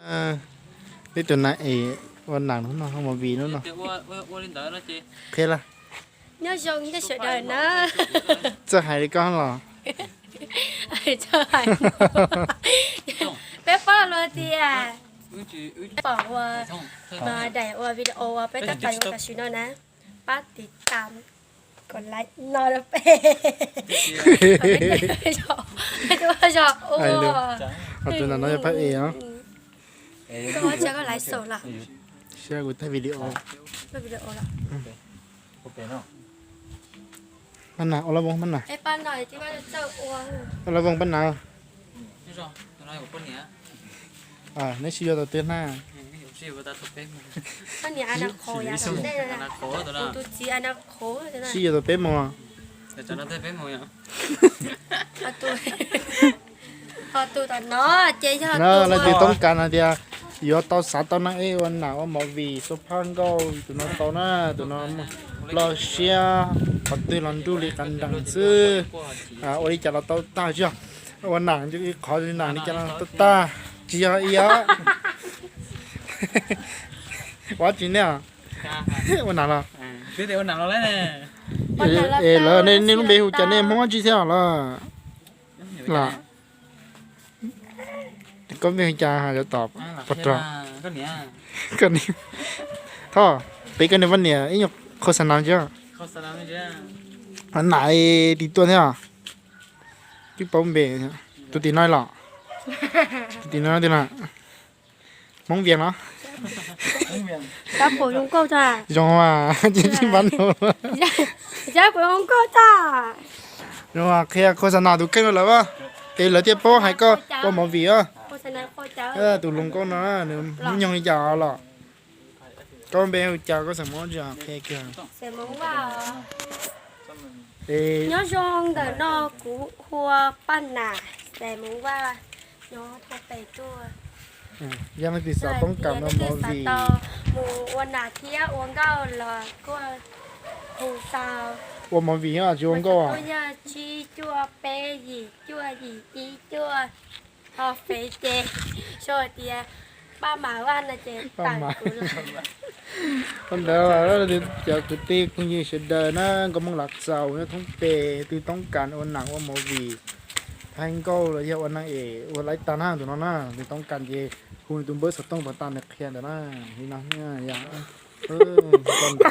Peb tus nas es ua nam hnub no, ua movie hnub no. Qhia lawm. Nyob zoo thiab sawv daws na. Txawj hais li koj los. Peb paub luag tias pom ua daim ua video uas peb tab tom yuav tam sim no na, pab tiv tam kom laiv no rau peb. Peb tus nas no yog phab es os. Koj ua tsaug koj laiv xaum lawm. Saib kuv thaij video. Pab nas, ua lab voos pab nas. Ua lab voos pab nas. Neb sib yuav tau twg na? Sib yuav tau peb moos. Ho tus tom no ces yog no, leej twg toob kas hais tias yuav tau xav tau neeg ua nam ua movie xub phaj nkauj tus no tau na, tus no loj siab qhov twg los nruj li qab nrees xwb. Ua li cas los tau tag, tsis yog ua nam ib qhov li nam li cas los tau tag, tsis yog ib yam. Ua tsi nej? Ua nam los? Es lawv nej lub npe hu cas, nej Hmoob dab tsi thiab los? Los koj npe hu cas yuav tau pov rog. Thoj, peb koj niag poj niam ib nyuag khau xa nas ntsia. Nam tim tuaj thiab. Twb paub npe. Tus tim no los? Tus tim no, Hmoob Vias no. Zoo mas tsis tsis npab no. Zoo mas qhia khau xa nas tus kheej rau lawv as, es lawv thiaj paub hais koj ua movie os. Tus hluas nkauj no nws hnub nyoog li cas los? Koj npe hu cas, koj xeem Hmoob dab tsi, qhia kiag. Nyob zoo, ntawm no kuv hu ua Paj Nam, xeem Hmoob Vaj, nyob thoob pem tuaj. Yog leej twg xav toob kas ua movie, mus ua nam thiab ua nkauj los kuj hu tau. Ua movie tsis ua nkauj. Yog tsib cuaj peb yim cuaj yim ib cuaj, ho fev ces sau hais tias Paj Nam Vaj no ces tawm kuv los. Qhov ntawd cov kwv tij phooj ywg sawv daws na, nkauj Hmoob Lav Txaus nyob thoob pem, twg toob kas ua nam ua movie, thaij nkauj los yog ua neeg es ua laib tag na tus no na, twg toob kas ces hu nws tus npawb xov tooj puas tas nws qhia ntawd na. Li no yog